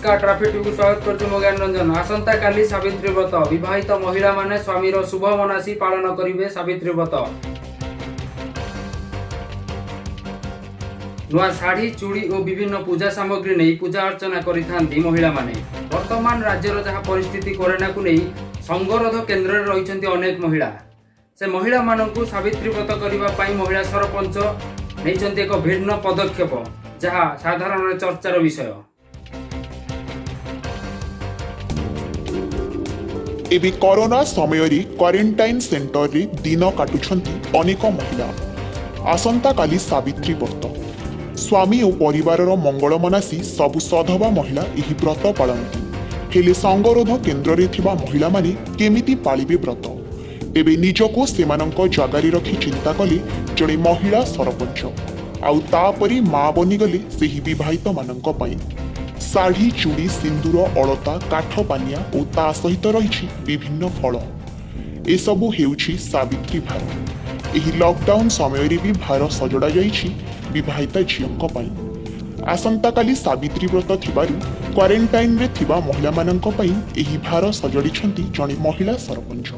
ନମସ୍କାର, ଟ୍ରାଫିକ୍ ଟିଭିକୁ ସ୍ୱାଗତ କରୁଛି ମୁଁ ଜ୍ଞାନ ରଞ୍ଜନ। ଆସନ୍ତାକାଲି ସାବିତ୍ରୀ ବ୍ରତ। ବିବାହିତ ମହିଳାମାନେ ସ୍ୱାମୀର ଶୁଭ ମନାସି ପାଳନ କରିବେ ସାବିତ୍ରୀ ବ୍ରତ। ନୂଆ ଶାଢ଼ୀ, ଚୁଡ଼ି ଓ ବିଭିନ୍ନ ପୂଜା ସାମଗ୍ରୀ ନେଇ ପୂଜା ଅର୍ଚ୍ଚନା କରିଥାନ୍ତି ମହିଳାମାନେ। ବର୍ତ୍ତମାନ ରାଜ୍ୟର ଯାହା ପରିସ୍ଥିତି, କରୋନାକୁ ନେଇ ସଙ୍ଗରୋଧ କେନ୍ଦ୍ରରେ ରହିଛନ୍ତି ଅନେକ ମହିଳା। ସେ ମହିଳାମାନଙ୍କୁ ସାବିତ୍ରୀ ବ୍ରତ କରିବା ପାଇଁ ମହିଳା ସରପଞ୍ଚ ନେଇଛନ୍ତି ଏକ ଭିନ୍ନ ପଦକ୍ଷେପ, ଯାହା ସାଧାରଣରେ ଚର୍ଚ୍ଚାର ବିଷୟ। ଏବେ କରୋନା ସମୟରେ କ୍ୱାରେଣ୍ଟାଇନ୍ ସେଣ୍ଟରରେ ଦିନ କାଟୁଛନ୍ତି ଅନେକ ମହିଳା। ଆସନ୍ତାକାଲି ସାବିତ୍ରୀ ବ୍ରତ। ସ୍ୱାମୀ ଓ ପରିବାରର ମଙ୍ଗଳ ମନାସି ସବୁ ସଧବା ମହିଳା ଏହି ବ୍ରତ ପାଳନ୍ତି। ହେଲେ ସଙ୍ଗରୋଧ କେନ୍ଦ୍ରରେ ଥିବା ମହିଳାମାନେ କେମିତି ପାଳିବେ ବ୍ରତ? ତେବେ ନିଜକୁ ସେମାନଙ୍କ ଜାଗାରେ ରଖି ଚିନ୍ତା କଲେ ଜଣେ ମହିଳା ସରପଞ୍ଚ, ଆଉ ତାପରେ ମା ବନିଗଲେ ସେହି ବିବାହିତମାନଙ୍କ ପାଇଁ। ଶାଢ଼ୀ, ଚୁଡ଼ି, ସିନ୍ଦୁର, ଅଳତା, କାଠ ପାନିଆ ଓ ତା ସହିତ ରହିଛି ବିଭିନ୍ନ ଫଳ। ଏସବୁ ହେଉଛି ସାବିତ୍ରୀ ଭାର। ଏହି ଲକଡାଉନ ସମୟରେ ବି ଭାର ସଜଡ଼ା ଯାଇଛି ବିବାହିତା ଝିଅଙ୍କ ପାଇଁ। ଆସନ୍ତାକାଲି ସାବିତ୍ରୀ ବ୍ରତ ଥିବାରୁ କ୍ୱାରେଣ୍ଟାଇନରେ ଥିବା ମହିଳାମାନଙ୍କ ପାଇଁ ଏହି ଭାର ସଜଡ଼ିଛନ୍ତି ଜଣେ ମହିଳା ସରପଞ୍ଚ।